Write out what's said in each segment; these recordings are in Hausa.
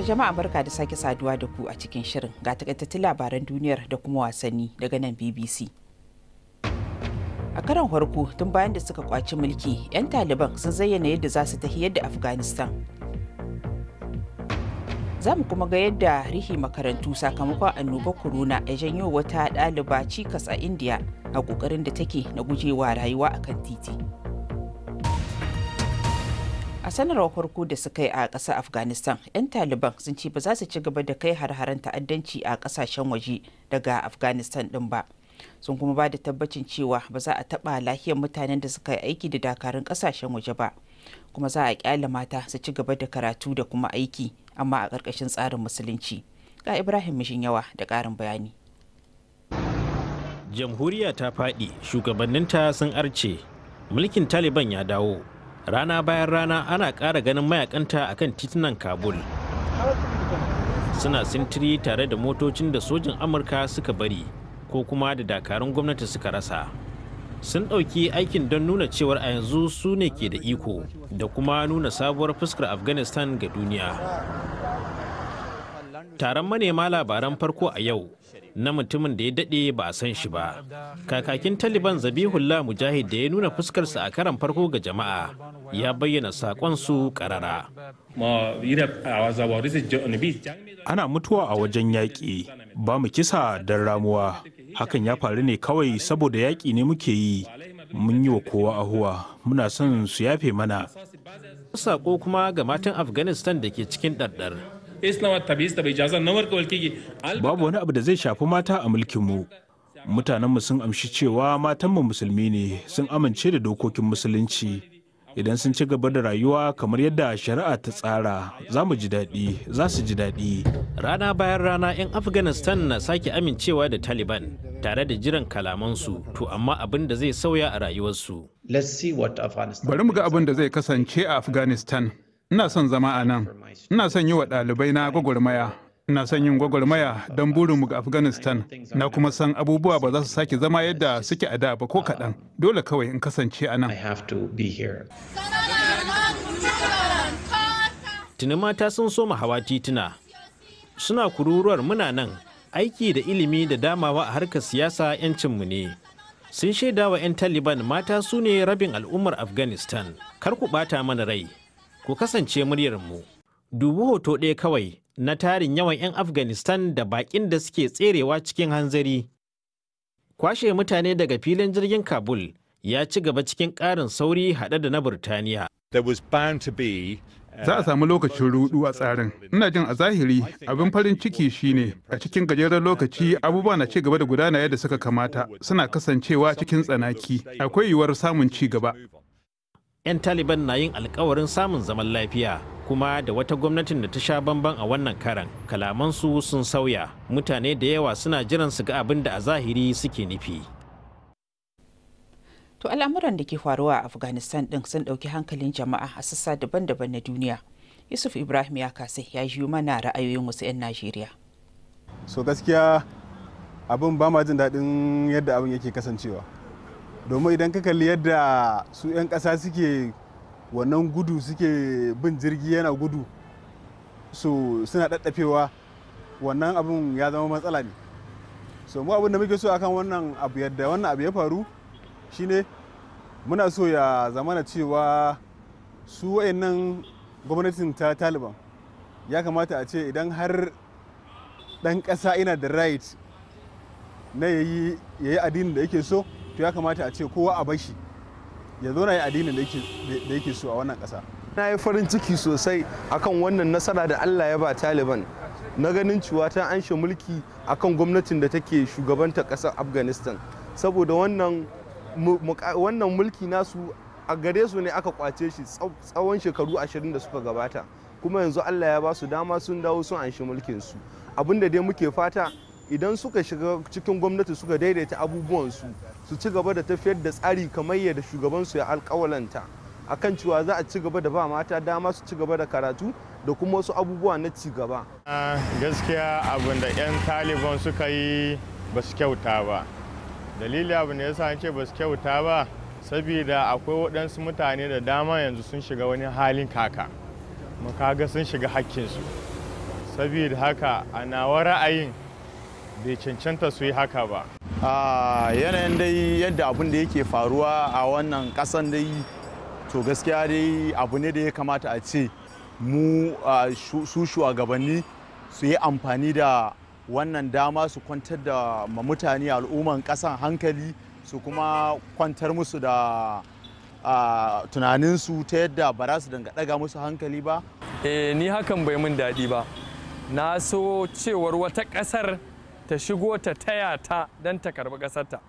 Jama'a, barka da sake saduwa da ku a cikin shirin. Ga takaitattun labaran duniyar da kuma wasanni daga nan BBC. A karon farko tun bayan da suka kwaci mulki, 'yan Taliban sun zayyana yadda za su tahiyar da Afghanistan. Za mu kuma ga yadda rihi makarantu sakamakon annobar corona ya janyo wata ɗaliba cikas a India a ƙoƙarin da take na gujewa rayuwa akan titi. A sanarwar farko da suka yi a ƙasar Afghanistan, 'yan Taliban sun ce ba za su ci gaba da kai har-haren ta'addanci a ƙasashen waje daga Afghanistan ɗin ba. Sun kuma ba da tabbacin cewa ba za a taɓa lahiyar mutanen da suka yi aiki da dakarun ƙasashen waje ba, kuma za a ƙyale mata su ci gaba da karatu da kuma aiki, amma a ƙarƙashin tsarin Musulunci. Ga Ibrahim Mishin Yawa da ƙarin bayani. Jamhuriya ta faɗi, shugabanninta sun arce, mulkin Taliban ya dawo. Rana bayan rana ana ƙara ganin mayakanta a kan titunan Kabul, suna sintiri tare da motocin da sojin Amurka suka bari ko kuma da dakarun gwamnati suka rasa. Sun ɗauki aikin don nuna cewar a yanzu su ne ke da iko da kuma nuna sabuwar fuskar Afghanistan ga duniya. Taron manema labaran farko a yau na mutumin da ya daɗe ba a san shi ba, kakakin Taliban Zabihullah Mujahid, da ya nuna fuskarsa a karan farko ga jama'a, ya bayyana saƙon su ƙarara. Ana mutuwa a wajen yaƙi, ba mu kisa don ramuwa. Hakan ya faru ne kawai saboda yaƙi ne muke yi. Mun yi wa kowa ahuwa, muna son su yafe mana. Saƙo kuma ga matan Afghanistan da ke cikin ɗarɗar. Babu wani abu da zai shafi mata a mulkinmu. Mutanenmu sun amshi cewa matanmu Musulmi ne, sun amince da dokokin Musulunci. Idan sun ci gaba da rayuwa kamar yadda shari'a ta tsara, za mu ji daɗi, za su ji daɗi. Rana bayan rana 'yan Afghanistan na sake amincewa da Taliban tare da jiran kalamansu, to amma abin da zai sauya a rayuwarsu. Bari mu ga abin da zai kasance a Afghanistan. Ina son zama a nan. Ina son yi wa ɗalibai na gwagwarmaya. Ina son yin gwagwarmaya don burinmu ga Afghanistan. Na kuma san abubuwa ba za su sake zama yadda suke a da ba ko kaɗan. Dole kawai in kasance a nan. Tuni mata sun soma hawa tituna, suna kururuwar "Muna nan, aiki da ilimi da damawa a harkar siyasa 'yancinmu ne." Sun shaida wa 'yan Taliban mata su ne rabin al'ummar Afghanistan. Kar ku bata mana rai, ku kasance muryarmu. Dubi hoto ɗaya kawai na tarin yawan 'yan Afghanistan da baƙin da suke tserewa cikin hanzari. Kwashe mutane daga filin jirgin Kabul ya ci gaba cikin ƙarin sauri haɗe da na Burtaniya. Za a samu lokacin rudu a tsarin. Ina jin a zahiri abin farin ciki shine a cikin gajeren lokaci abubuwa na ci gaba da gudana yadda suka kamata, suna kasancewa cikin tsanaki. Akwai yiwuwar samun ci gaba. 'Yan Taliban na yin alkawarin samun zaman lafiya kuma da wata gwamnatin da ta sha bamban a wannan karan. Kalamansu sun sauya. Mutane da yawa suna jiran su ga abin da a zahiri suke nufi. To, al'amuran da ke faruwa a Afghanistan din sun ɗauki hankalin jama'a a sassa daban-daban na duniya. Yusuf Ibrahim Ya Kasai ya jiyo mana ra'ayoyin wasu 'yan Najeriya. So gaskiya abin ba ma jin daɗin yadda abin yake kasancewa, domin idan ka kalli yadda su 'yan ƙasa suke wannan gudu, suke bin jirgi yana gudu, so suna ɗaɗɗafewa, wannan abin ya zama matsala ne. So mu abin da muke so akan wannan abu, yadda wannan abu ya faru, shine muna so ya zamana cewa su wayannan gwamnatin ta Taliban ya kamata a ce idan har ɗan ƙasa ina da right na yayi addinin da yake so, to ya kamata a ce kowa a bashi ya zo na yi addinin da yake so a wannan ƙasa. Na yi farin ciki sosai akan wannan nasara da Allah ya ba Taliban na ganin cewa ta anshe mulki akan gwamnatin da take shugabanta ƙasar Afghanistan, saboda wannan mulki nasu a gare su ne aka kwace shi tsawon shekaru 20 da suka gabata, kuma yanzu Allah ya ba su dama sun dawo sun anshi mulkin su. Abinda dai muke fata, idan suka shiga cikin gwamnati suka daidaita abubuwansu, su ci gaba da tafiyar da tsari kamar yadda shugabansu ya alkawalanta. akan cewa za a ci gaba da ba mata dama su ci gaba da karatu da kuma wasu abubuwa na ci gaba. Gaskiya abin da 'yan Taliban suka yi ba su kyauta ba. Dalili abin da ya sa ce ba su kyauta ba, saboda akwai waɗansu mutane da dama yanzu sun shiga wani halin kaka. Kaga sun shiga hakkinsu. Saboda haka a nawa ra'ayin bai cancanta su yi haka ba. Yanayin dai yadda abin da yake faruwa a wannan kasan dai, to gaskiya dai abu ne da ya kamata a ce mu su shugabanni su yi amfani da wannan dama su kwantar da mutane al'umman kasan hankali, su kuma kwantar musu da tunaninsu ta yadda ba za su dinga daga musu hankali ba. Ni hakan bai min daɗi ba. Na so cewar wata ƙasar ta shigo ta taya ta don ta karɓi ƙasarta.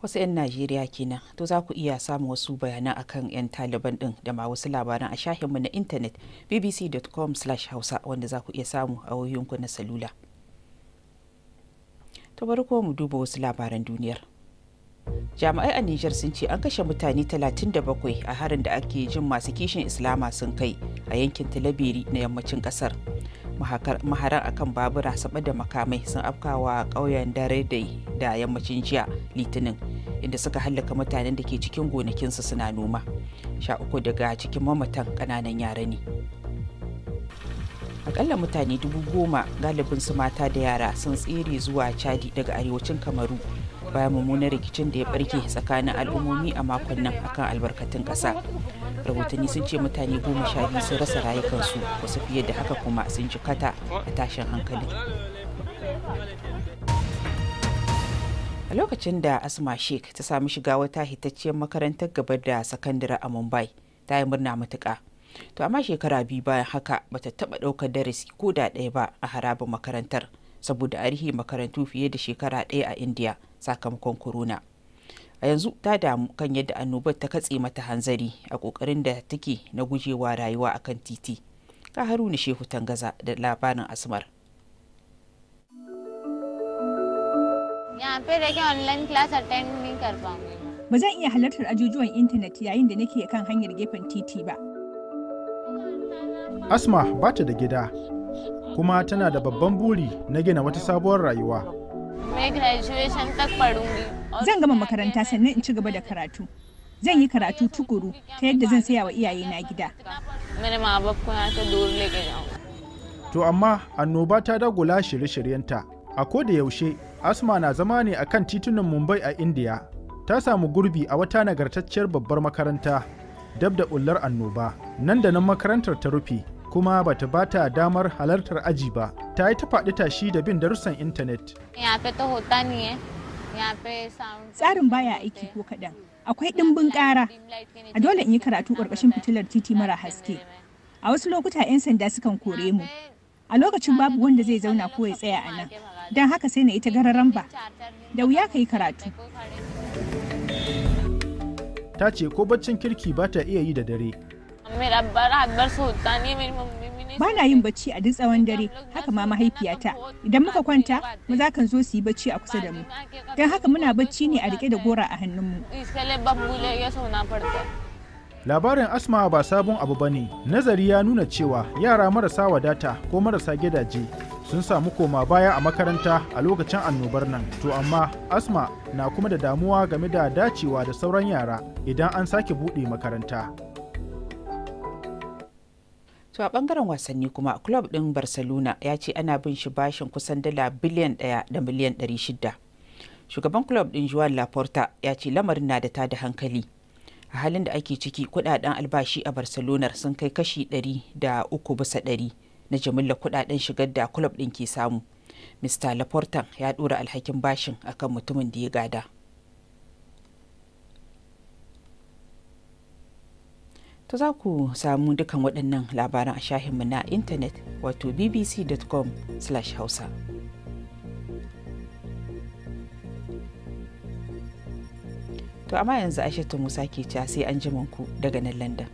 Wasu 'yan Najeriya kenan. To za ku iya samun wasu bayanan akan 'yan Taliban din da ma wasu labaran a shahinmu na intanet bbc.com/hausa wanda za ku iya samu a wayoyinku na salula. To bari kuma mu duba wasu labaran duniyar. Jami'ai a Nijar sun ce an kashe mutane 37 a harin da ake jin masu kishin Islama sun kai a yankin Talabiri na yammacin kasar. Maharan akan babura saba da makamai sun afkawa ƙauyen Daredai da yammacin jiya Litinin, inda suka hallaka mutanen da ke cikin gonakinsu suna noma. 13 daga cikin mamatan ƙananan yara ne. Akalla mutane 10,000, galibin su mata da yara, sun tsere zuwa Chadi daga arewacin Kamaru bayan mummunan rikicin da ya barke tsakanin al'ummomi a makon nan akan albarkatun ƙasa. Rahotanni sun ce mutane 12 sun rasa rayukansu, wasu fiye da haka kuma sun jikata a tashin hankali. A lokacin da Asma Sheikh ta sami shiga wata hitacciyar makarantar gaba da sakandare a Mumbai, ta yi murna matuƙa. To amma shekara 2 bayan haka bata taɓa ɗaukar darasi ko da ɗaya ba a harabar makarantar, saboda a rihe makarantu fiye da shekara ɗaya a India sakamakon corona. A yanzu ta damu kan yadda annobar ta katse mata hanzari a kokarin da take na gujewa rayuwa akan titi. Ka Haruna Shehu Tangaza da labarin Asmar. Ba zan iya halartar ajujuwan intanet yayin da nake kan hanyar gefen titi ba. Asma ba ta da gida, kuma tana da babban buri na gina wata sabuwar rayuwa. Zan gama makaranta sannan in ci gaba da karatu. Zan yi karatu tukuru ta yadda zan saya wa iyayena gida. To amma annoba ta dagula shirye-shiryenta. A ko da yaushe, Asma na zama ne a kan titunan Mumbai a India. Ta samu gurbi a wata nagartacciyar babbar makaranta dab da bullar annoba. Nan da nan makarantar ta rufe, kuma bata bata damar halartar aji ba. Ta yi ta faɗi tashi da bin darussan intanet. Tsarin baya aiki ko kaɗan. Akwai ɗimbin ƙara. A dole in yi karatu ƙarƙashin fitilar titi mara haske. A wasu lokuta 'yan sanda sukan kore mu. A lokacin babu wanda zai zauna ko ya tsaya a nan. Don haka sai na ita gararan ba. Da wuya ka yi karatu. Ta ce ko baccin kirki ba ta iya yi da dare. Ba na yin bacci a duk tsawon dare, haka ma mahaifiyata. Idan muka kwanta, maza kan zo su yi bacci a kusa da mu. Don haka muna bacci ne a rike da gora a hannunmu. Labarin Asma ba sabon abu ba ne. Nazari ya nuna cewa yara marasa wadata ko marasa gidaje sun samu koma baya a makaranta a lokacin annobar nan. To amma Asma na kuma da damuwa game da dacewa da sauran yara idan an sake buɗe makaranta. To a bangaren wasanni kuma, club din Barcelona ya ce ana bin shi bashin kusan dala biliyan 1 da miliyan 600. Shugaban club din Joan Laporta ya ce lamarin na da tada hankali. A halin da ake ciki, kudaden albashi a Barcelona sun kai kashi 103% na jimillar kudaden shigar da club din ke samu. Mr. Laporta ya dora alhakin bashin akan mutumin da ya gada. To za ku samu dukan waɗannan labaran a shahinmu na intanet wato bbc.com/hausa. To amma yanzu Aishatu Musa ke cewa sai an ku daga nan London.